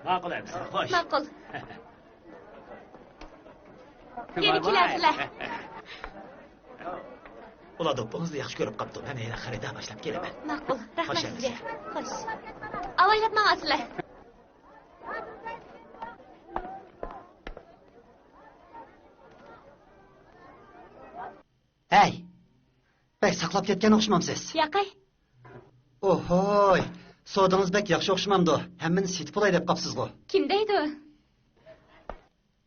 ماقۇل ئەمىسە، خوش. ماقۇل. يەنە كېلەرسىلەر. ئۇلار دوپپىڭىزنى ياخشى كۆرۈپ قاپتۇ. مەن يەنە خېرىدار باشلاپ كېلىمەن. ماقۇل، رەھمەت سىزگە. خوش. ئاۋايلاپ ماڭارسىلەر. ھەي! بەك ساقلاپ كەتكەن ئوخشىمامسىز؟ ياقەي. ئوھوي! سودىڭىز بەك ياخشى ئوخشىمامدۇ؟ ھەممىنى سېتىپ بولاي دەپ قاپسىزغۇ؟ كىم دەيدۇ؟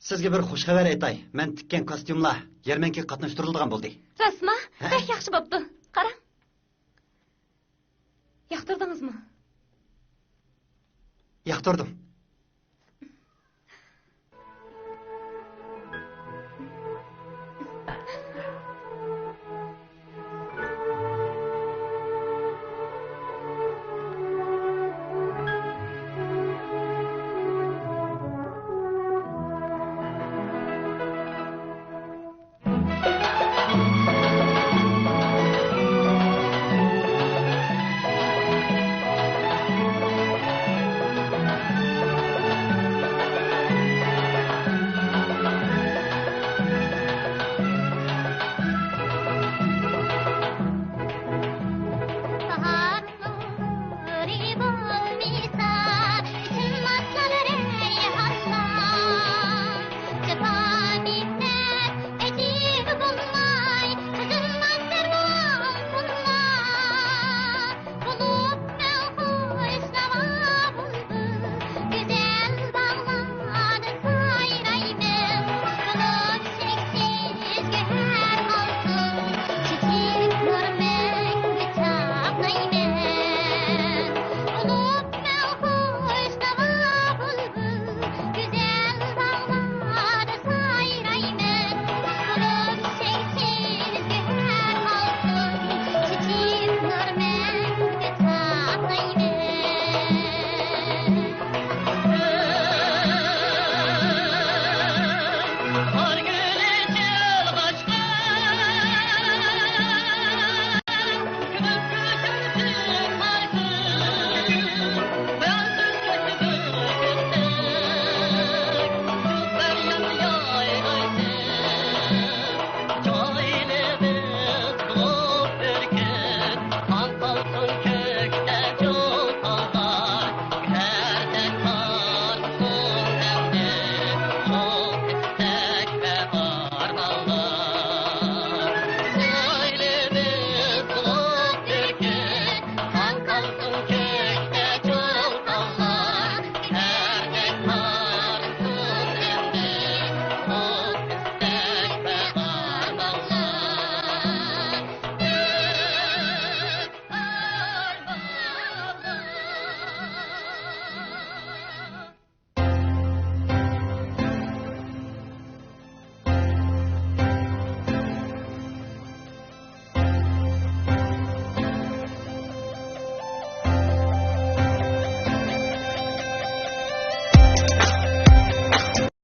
سىزگە بىر خۇش خەۋەر ئېيتاي. مەن تىككەن كاستيۇملار يەرمەنكىگە قاتناشتۇرۇلىدىغان بولدى. راستما؟ ھە؟ بەك ياخشى بوپتۇ. قاراڭ. ياقتۇردىڭىزمۇ؟ ياقتۇردۇم.